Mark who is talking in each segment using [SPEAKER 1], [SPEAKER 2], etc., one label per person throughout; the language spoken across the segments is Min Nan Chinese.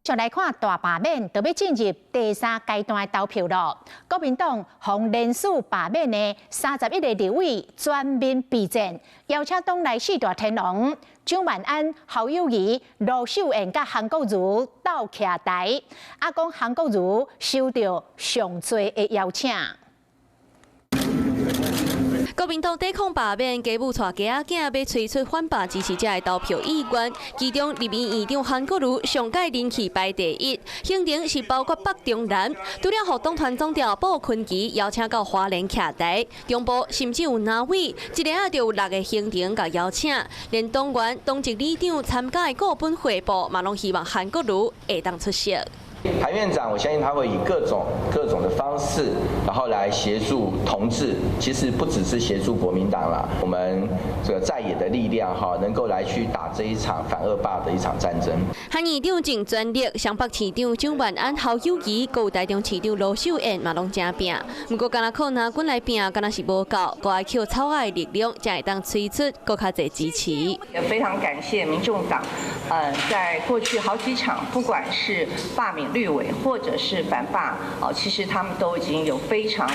[SPEAKER 1] 再來看大罷免，就欲進入第三階段的投票囉。國民黨予連續罷免的31個立委全面備戰，邀請黨內四大天王蔣萬安、侯友宜、盧秀燕佮韓國瑜鬥徛台。啊，講韓國瑜收到上濟的邀請。
[SPEAKER 2] 國民黨抵抗罷免，家母帶囝仔囝欲催出反罷支持者的投票意願。其中立院院長韓國瑜上蓋人氣排第一，行程是包括北中南。除了予黨團總召傅崐萁邀請到花蓮徛台，中部甚至有藍委，一下仔就有六个行程共邀請，連黨員、黨籍里長參加的顧本會報，嘛攏希望韓國瑜會當出席。
[SPEAKER 3] 韓院長，我相信他會以各種各種的方式，然後來協助同志。其實不只是協助國民黨啦，我們這個在野的力量哈，能夠來去打這一場反惡霸的一場戰爭。
[SPEAKER 2] 韓院長盡全力，雙北市長蔣萬安、侯友宜，閣有台中市長盧秀燕嘛，攏誠拚。毋過，敢若靠藍軍來拚，敢若是無夠，閣愛靠草仔的力量，才會當催出閣較濟支持。
[SPEAKER 4] 也非常感謝民眾黨，在過去好幾場，不管是罷免綠委或者是反罷，哦，其實他們都已經有非常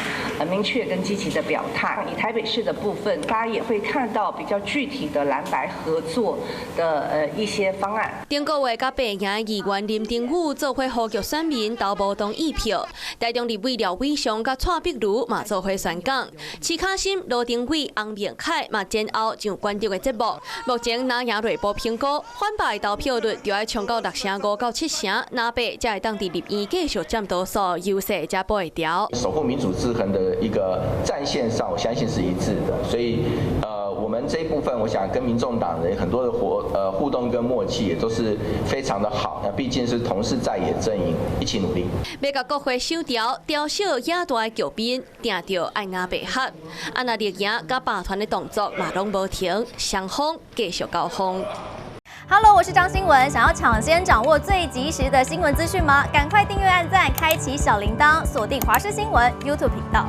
[SPEAKER 4] 明確跟積極的表態。以台北市的部分，大家也會看到比較具體的藍白合作的一些方案。
[SPEAKER 2] 頂個月佮白營議員林珍羽做伙呼籲選民投無同意票，台中立委廖偉雄佮蔡壁如嘛做伙宣講，徐卡心、羅廷偉、洪明凱嘛前後上關注的節目。目前藍營內部評估，反罷的投票率就愛衝到6成5到7成，藍白才會當佇立院繼續佔多數，優勢才保會牢。
[SPEAKER 3] 守護民主制衡的一個戰線上，我相信是一致的，所以，我們這一部分，我想跟民眾黨的很多的互動跟默契，也都是非常的好。那畢竟是同是在野陣營，一起努力。
[SPEAKER 2] 欲共國會收牢，吊小野大的局面，定著愛藍白合。啊，若綠營佮罷團的動作嘛攏無停，雙方繼續交鋒。
[SPEAKER 5] Hello，我是張新聞，想要搶先掌握最及時的新聞資訊嗎？趕快訂閱、按讚、開啟小鈴鐺，鎖定華視新聞 YouTube 頻道。